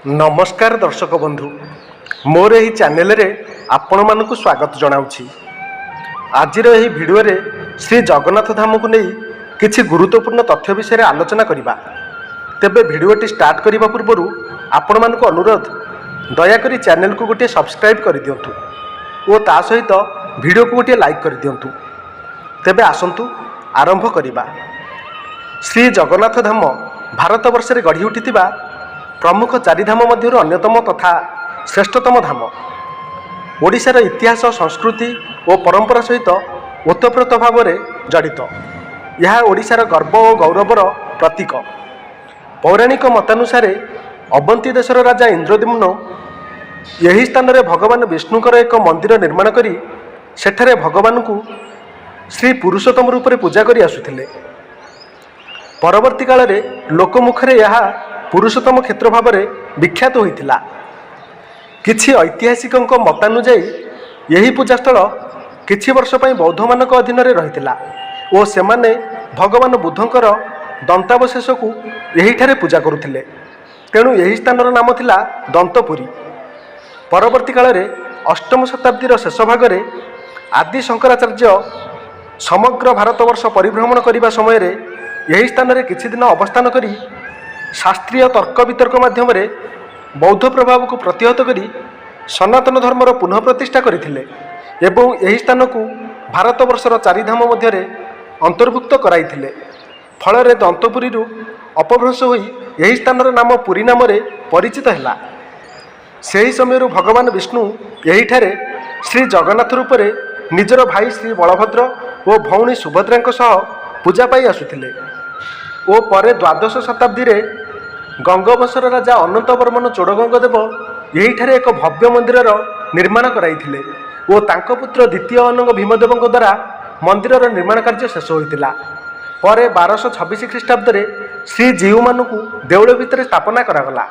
ନମସ୍କାର ଦର୍ଶକ ବନ୍ଧୁ, ମୋର ଏହି ଚ୍ୟାନେଲରେ ଆପଣମାନଙ୍କୁ ସ୍ୱାଗତ ଜଣାଉଛି। ଆଜିର ଏହି ଭିଡ଼ିଓରେ ଶ୍ରୀ ଜଗନ୍ନାଥ ଧାମକୁ ନେଇ କିଛି ଗୁରୁତ୍ୱପୂର୍ଣ୍ଣ ତଥ୍ୟ ବିଷୟରେ ଆଲୋଚନା କରିବା। ତେବେ ଭିଡ଼ିଓଟି ଷ୍ଟାର୍ଟ କରିବା ପୂର୍ବରୁ ଆପଣମାନଙ୍କୁ ଅନୁରୋଧ, ଦୟାକରି ଚ୍ୟାନେଲକୁ ଗୋଟିଏ ସବସ୍କ୍ରାଇବ୍ କରିଦିଅନ୍ତୁ ଓ ତା ସହିତ ଭିଡ଼ିଓକୁ ଗୋଟିଏ ଲାଇକ୍ କରିଦିଅନ୍ତୁ। ତେବେ ଆସନ୍ତୁ ଆରମ୍ଭ କରିବା। ଶ୍ରୀ ଜଗନ୍ନାଥ ଧାମ ଭାରତବର୍ଷରେ ଗଢ଼ି ଉଠିଥିବା ପ୍ରମୁଖ ଚାରିଧାମ ମଧ୍ୟରୁ ଅନ୍ୟତମ ତଥା ଶ୍ରେଷ୍ଠତମ ଧାମ। ଓଡ଼ିଶାର ଇତିହାସ, ସଂସ୍କୃତି ଓ ପରମ୍ପରା ସହିତ ଓତପ୍ରୋତ ଭାବରେ ଜଡ଼ିତ। ଏହା ଓଡ଼ିଶାର ଗର୍ବ ଓ ଗୌରବର ପ୍ରତୀକ। ପୌରାଣିକ ମତାନୁସାରେ ଅବନ୍ତୀ ଦେଶର ରାଜା ଇନ୍ଦ୍ରଦ୍ୟୁମ୍ନ ଏହି ସ୍ଥାନରେ ଭଗବାନ ବିଷ୍ଣୁଙ୍କର ଏକ ମନ୍ଦିର ନିର୍ମାଣ କରି ସେଠାରେ ଭଗବାନଙ୍କୁ ଶ୍ରୀ ପୁରୁଷୋତ୍ତମ ରୂପରେ ପୂଜା କରି ଆସୁଥିଲେ। ପରବର୍ତ୍ତୀ କାଳରେ ଲୋକମୁଖରେ ଏହା ପୁରୁଷୋତ୍ତମ କ୍ଷେତ୍ର ଭାବରେ ବିଖ୍ୟାତ ହୋଇଥିଲା। କିଛି ଐତିହାସିକଙ୍କ ମତାନୁଯାୟୀ ଏହି ପୂଜାସ୍ଥଳ କିଛି ବର୍ଷ ପାଇଁ ବୌଦ୍ଧମାନଙ୍କ ଅଧୀନରେ ରହିଥିଲା ଓ ସେମାନେ ଭଗବାନ ବୁଦ୍ଧଙ୍କର ଦନ୍ତାବଶେଷକୁ ଏହିଠାରେ ପୂଜା କରୁଥିଲେ। ତେଣୁ ଏହି ସ୍ଥାନର ନାମ ଥିଲା ଦନ୍ତପୁରୀ। ପରବର୍ତ୍ତୀ କାଳରେ ଅଷ୍ଟମ ଶତାବ୍ଦୀର ଶେଷ ଭାଗରେ ଆଦି ଶଙ୍କରାଚାର୍ଯ୍ୟ ସମଗ୍ର ଭାରତବର୍ଷ ପରିଭ୍ରମଣ କରିବା ସମୟରେ ଏହି ସ୍ଥାନରେ କିଛି ଦିନ ଅବସ୍ଥାନ କରି ଶାସ୍ତ୍ରୀୟ ତର୍କ ବିତର୍କ ମାଧ୍ୟମରେ ବୌଦ୍ଧ ପ୍ରଭାବକୁ ପ୍ରତିହତ କରି ସନାତନ ଧର୍ମର ପୁନଃ ପ୍ରତିଷ୍ଠା କରିଥିଲେ ଏବଂ ଏହି ସ୍ଥାନକୁ ଭାରତବର୍ଷର ଚାରିଧାମ ମଧ୍ୟରେ ଅନ୍ତର୍ଭୁକ୍ତ କରାଇଥିଲେ। ଫଳରେ ଦନ୍ତପୁରୀରୁ ଅପଭ୍ରଂଶ ହୋଇ ଏହି ସ୍ଥାନର ନାମ ପୁରୀ ନାମରେ ପରିଚିତ ହେଲା। ସେହି ସମୟରୁ ଭଗବାନ ବିଷ୍ଣୁ ଏହିଠାରେ ଶ୍ରୀ ଜଗନ୍ନାଥ ରୂପରେ ନିଜର ଭାଇ ଶ୍ରୀ ବଳଭଦ୍ର ଓ ଭଉଣୀ ସୁଭଦ୍ରାଙ୍କ ସହ ପୂଜା ପାଇ ଆସୁଥିଲେ ଓ ପରେ ଦ୍ୱାଦଶ ଶତାବ୍ଦୀରେ ଗଙ୍ଗବଂଶର ରାଜା ଅନନ୍ତ ବର୍ମନ ଚୋଡ଼ଗଙ୍ଗ ଦେବ ଏହିଠାରେ ଏକ ଭବ୍ୟ ମନ୍ଦିରର ନିର୍ମାଣ କରାଇଥିଲେ ଓ ତାଙ୍କ ପୁତ୍ର ଦ୍ୱିତୀୟ ଅନଙ୍ଗ ଭୀମଦେବଙ୍କ ଦ୍ୱାରା ମନ୍ଦିରର ନିର୍ମାଣ କାର୍ଯ୍ୟ ଶେଷ ହୋଇଥିଲା। ପରେ 1226 ଖ୍ରୀଷ୍ଟାବ୍ଦରେ ଶ୍ରୀଜୀଉମାନଙ୍କୁ ଦେଉଳ ଭିତରେ ସ୍ଥାପନା କରାଗଲା।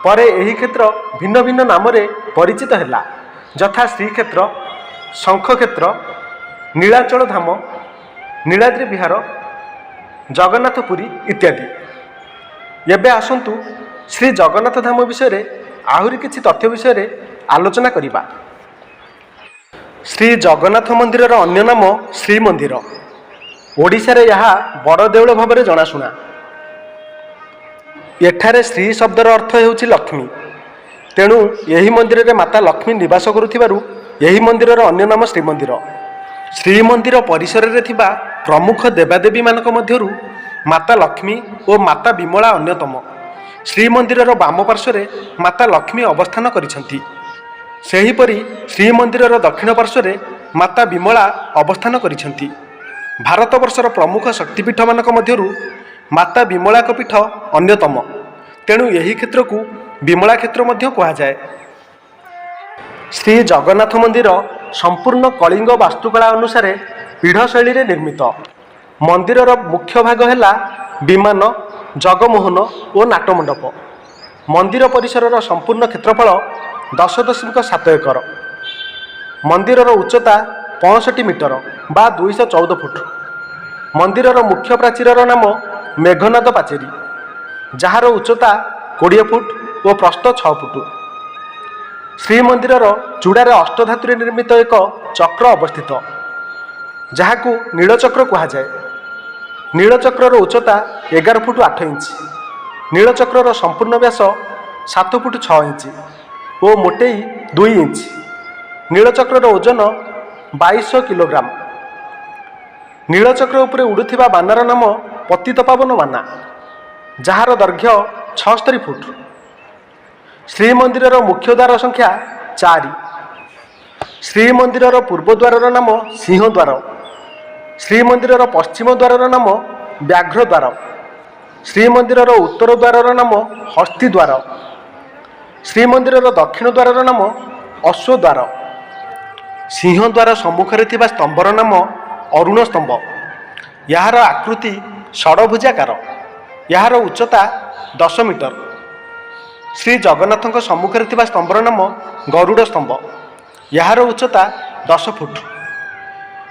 ପରେ ଏହି କ୍ଷେତ୍ର ଭିନ୍ନ ଭିନ୍ନ ନାମରେ ପରିଚିତ ହେଲା, ଯଥା ଶ୍ରୀକ୍ଷେତ୍ର, ଶଙ୍ଖକ୍ଷେତ୍ର, ନୀଳାଚଳ ଧାମ, ନୀଳାଦ୍ରି ବିହାର, ଜଗନ୍ନାଥପୁରୀ ଇତ୍ୟାଦି। ଏବେ ଆସନ୍ତୁ ଶ୍ରୀ ଜଗନ୍ନାଥ ଧାମ ବିଷୟରେ ଆହୁରି କିଛି ତଥ୍ୟ ବିଷୟରେ ଆଲୋଚନା କରିବା। ଶ୍ରୀ ଜଗନ୍ନାଥ ମନ୍ଦିରର ଅନ୍ୟ ନାମ ଶ୍ରୀମନ୍ଦିର। ଓଡ଼ିଶାରେ ଏହା ବଡ଼ ଦେଉଳ ଭାବରେ ଜଣାଶୁଣା। ଏଠାରେ ଶ୍ରୀ ଶବ୍ଦର ଅର୍ଥ ହେଉଛି ଲକ୍ଷ୍ମୀ। ତେଣୁ ଏହି ମନ୍ଦିରରେ ମାତା ଲକ୍ଷ୍ମୀ ନିବାସ କରୁଥିବାରୁ ଏହି ମନ୍ଦିରର ଅନ୍ୟ ନାମ ଶ୍ରୀମନ୍ଦିର। ଶ୍ରୀମନ୍ଦିର ପରିସରରେ ଥିବା ପ୍ରମୁଖ ଦେବାଦେବୀମାନଙ୍କ ମଧ୍ୟରୁ ମାତା ଲକ୍ଷ୍ମୀ ଓ ମାତା ବିମଳା ଅନ୍ୟତମ। ଶ୍ରୀମନ୍ଦିରର ବାମ ପାର୍ଶ୍ୱରେ ମାତା ଲକ୍ଷ୍ମୀ ଅବସ୍ଥାନ କରିଛନ୍ତି। ସେହିପରି ଶ୍ରୀମନ୍ଦିରର ଦକ୍ଷିଣ ପାର୍ଶ୍ୱରେ ମାତା ବିମଳା ଅବସ୍ଥାନ କରିଛନ୍ତି। ଭାରତବର୍ଷର ପ୍ରମୁଖ ଶକ୍ତିପୀଠମାନଙ୍କ ମଧ୍ୟରୁ ମାତା ବିମଳାଙ୍କ ପୀଠ ଅନ୍ୟତମ। ତେଣୁ ଏହି କ୍ଷେତ୍ରକୁ ବିମଳା କ୍ଷେତ୍ର ମଧ୍ୟ କୁହାଯାଏ। ଶ୍ରୀ ଜଗନ୍ନାଥ ମନ୍ଦିର ସମ୍ପୂର୍ଣ୍ଣ କଳିଙ୍ଗ ବାସ୍ତୁକଳା ଅନୁସାରେ ପୀଢ଼ ଶୈଳୀରେ ନିର୍ମିତ। ମନ୍ଦିରର ମୁଖ୍ୟ ଭାଗ ହେଲା ବିମାନ, ଜଗମୋହନ ଓ ନାଟମଣ୍ଡପ। ମନ୍ଦିର ପରିସରର ସମ୍ପୂର୍ଣ୍ଣ କ୍ଷେତ୍ରଫଳ 10.7 ଏକର। ମନ୍ଦିରର ଉଚ୍ଚତା 65 ମିଟର ବା 214 ଫୁଟ। ମନ୍ଦିରର ମୁଖ୍ୟ ପ୍ରାଚୀରର ନାମ ମେଘନାଦ ପାଚେରୀ, ଯାହାର ଉଚ୍ଚତା 20 ଫୁଟ ଓ ପ୍ରସ୍ଥ 6 ଫୁଟ। ଶ୍ରୀମନ୍ଦିରର ଚୂଡ଼ାରେ ଅଷ୍ଟଧାତୁରେ ନିର୍ମିତ ଏକ ଚକ୍ର ଅବସ୍ଥିତ, ଯାହାକୁ ନୀଳଚକ୍ର କୁହାଯାଏ। ନୀଳଚକ୍ରର ଉଚ୍ଚତା 11 ଫୁଟ 8 ଇଞ୍ଚ। ନୀଳଚକ୍ରର ସମ୍ପୂର୍ଣ୍ଣ ବ୍ୟାସ 7 ଫୁଟ 6 ଇଞ୍ଚ ଓ ମୋଟେଇ 2 ଇଞ୍ଚ। ନୀଳଚକ୍ରର ଓଜନ 2200 କିଲୋଗ୍ରାମ। ନୀଳଚକ୍ର ଉପରେ ଉଡ଼ୁଥିବା ବାନାର ନାମ ପତିତପାବନ ବାନା, ଯାହାର ଦୈର୍ଘ୍ୟ 76 ଫୁଟ। ଶ୍ରୀମନ୍ଦିରର ମୁଖ୍ୟ ଦ୍ୱାର ସଂଖ୍ୟା ଚାରି। ଶ୍ରୀମନ୍ଦିରର ପୂର୍ବ ଦ୍ୱାରର ନାମ ସିଂହଦ୍ୱାର। ଶ୍ରୀମନ୍ଦିରର ପଶ୍ଚିମ ଦ୍ୱାରର ନାମ ବ୍ୟାଘ୍ର ଦ୍ୱାର। ଶ୍ରୀମନ୍ଦିରର ଉତ୍ତର ଦ୍ୱାରର ନାମ ହସ୍ତୀ ଦ୍ୱାର। ଶ୍ରୀମନ୍ଦିରର ଦକ୍ଷିଣ ଦ୍ୱାରର ନାମ ଅଶ୍ୱ ଦ୍ୱାର। ସିଂହଦ୍ୱାର ସମ୍ମୁଖରେ ଥିବା ସ୍ତମ୍ଭର ନାମ ଅରୁଣ ସ୍ତମ୍ଭ। ଏହାର ଆକୃତି ଷଡ଼ଭୁଜାକାର। ଏହାର ଉଚ୍ଚତା 10 ମିଟର। ଶ୍ରୀ ଜଗନ୍ନାଥଙ୍କ ସମ୍ମୁଖରେ ଥିବା ସ୍ତମ୍ଭର ନାମ ଗରୁଡ଼ ସ୍ତମ୍ଭ। ଏହାର ଉଚ୍ଚତା 10 ଫୁଟ।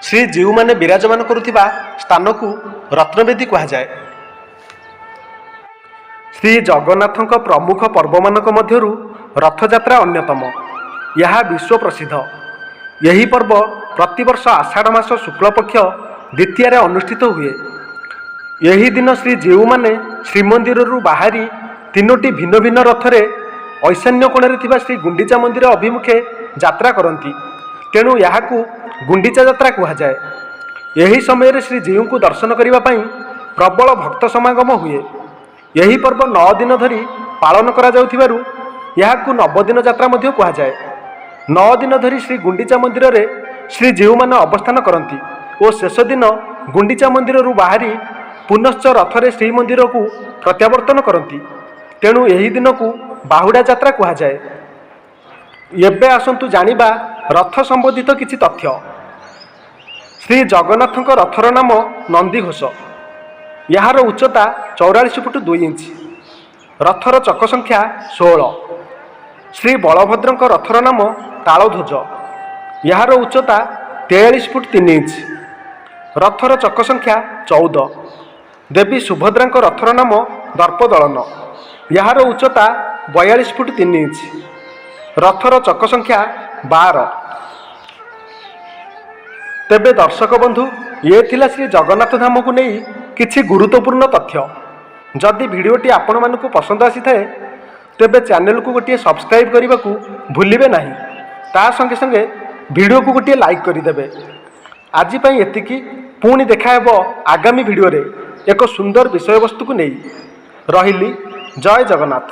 ଶ୍ରୀ ଜୀଉମାନେ ବିରାଜମାନ କରୁଥିବା ସ୍ଥାନକୁ ରତ୍ନବେଦୀ କୁହାଯାଏ। ଶ୍ରୀ ଜଗନ୍ନାଥଙ୍କ ପ୍ରମୁଖ ପର୍ବମାନଙ୍କ ମଧ୍ୟରୁ ରଥଯାତ୍ରା ଅନ୍ୟତମ। ଏହା ବିଶ୍ୱ ପ୍ରସିଦ୍ଧ। ଏହି ପର୍ବ ପ୍ରତିବର୍ଷ ଆଷାଢ଼ ମାସ ଶୁକ୍ଳପକ୍ଷ ଦ୍ୱିତୀୟାରେ ଅନୁଷ୍ଠିତ ହୁଏ। ଏହି ଦିନ ଶ୍ରୀ ଜୀଉମାନେ ଶ୍ରୀମନ୍ଦିରରୁ ବାହାରି ତିନୋଟି ଭିନ୍ନ ଭିନ୍ନ ରଥରେ ଐଶାନ୍ୟ କୋଣରେ ଥିବା ଶ୍ରୀ ଗୁଣ୍ଡିଚା ମନ୍ଦିର ଅଭିମୁଖେ ଯାତ୍ରା କରନ୍ତି। ତେଣୁ ଏହାକୁ ଗୁଣ୍ଡିଚା ଯାତ୍ରା କୁହାଯାଏ। ଏହି ସମୟରେ ଶ୍ରୀ ଜୀଉଙ୍କୁ ଦର୍ଶନ କରିବା ପାଇଁ ପ୍ରବଳ ଭକ୍ତ ସମାଗମ ହୁଏ। ଏହି ପର୍ବ 9 ଦିନ ଧରି ପାଳନ କରାଯାଉଥିବାରୁ ଏହାକୁ ନବଦିନ ଯାତ୍ରା ମଧ୍ୟ କୁହାଯାଏ। 9 ଦିନ ଧରି ଶ୍ରୀ ଗୁଣ୍ଡିଚା ମନ୍ଦିରରେ ଶ୍ରୀ ଜୀଉମାନେ ଅବସ୍ଥାନ କରନ୍ତି ଓ ଶେଷ ଦିନ ଗୁଣ୍ଡିଚା ମନ୍ଦିରରୁ ବାହାରି ପୁନଶ୍ଚ ରଥରେ ଶ୍ରୀମନ୍ଦିରକୁ ପ୍ରତ୍ୟାବର୍ତ୍ତନ କରନ୍ତି। ତେଣୁ ଏହି ଦିନକୁ ବାହୁଡ଼ା ଯାତ୍ରା କୁହାଯାଏ। ଏବେ ଆସନ୍ତୁ ଜାଣିବା ରଥ ସମ୍ବନ୍ଧିତ କିଛି ତଥ୍ୟ। ଶ୍ରୀ ଜଗନ୍ନାଥଙ୍କ ରଥର ନାମ ନନ୍ଦିଘୋଷ। ଏହାର ଉଚ୍ଚତା 44 ଫୁଟ 2 ଇଞ୍ଚ। ରଥର ଚକ ସଂଖ୍ୟା 16। ଶ୍ରୀ ବଳଭଦ୍ରଙ୍କ ରଥର ନାମ ତାଳଧ୍ୱଜ। ଏହାର ଉଚ୍ଚତା 43 ଫୁଟ 3 ଇଞ୍ଚ। ରଥର ଚକ ସଂଖ୍ୟା 14। ଦେବୀ ସୁଭଦ୍ରାଙ୍କ ରଥର ନାମ ଦର୍ପଦଳନ। ଏହାର ଉଚ୍ଚତା 42 ଫୁଟ 3 ଇଞ୍ଚ। ରଥର ଚକ ସଂଖ୍ୟା 12। ତେବେ ଦର୍ଶକ ବନ୍ଧୁ, ଇଏ ଥିଲା ଶ୍ରୀ ଜଗନ୍ନାଥ ଧାମକୁ ନେଇ କିଛି ଗୁରୁତ୍ୱପୂର୍ଣ୍ଣ ତଥ୍ୟ। ଯଦି ଭିଡ଼ିଓଟି ଆପଣମାନଙ୍କୁ ପସନ୍ଦ ଆସିଥାଏ, ତେବେ ଚ୍ୟାନେଲକୁ ଗୋଟିଏ ସବସ୍କ୍ରାଇବ୍ କରିବାକୁ ଭୁଲିବେ ନାହିଁ। ତା ସଙ୍ଗେ ସଙ୍ଗେ ଭିଡ଼ିଓକୁ ଗୋଟିଏ ଲାଇକ୍ କରିଦେବେ। ଆଜି ପାଇଁ ଏତିକି। ପୁଣି ଦେଖାହେବ ଆଗାମୀ ଭିଡ଼ିଓରେ ଏକ ସୁନ୍ଦର ବିଷୟବସ୍ତୁକୁ ନେଇ। ରହିଲି, ଜୟ ଜଗନ୍ନାଥ।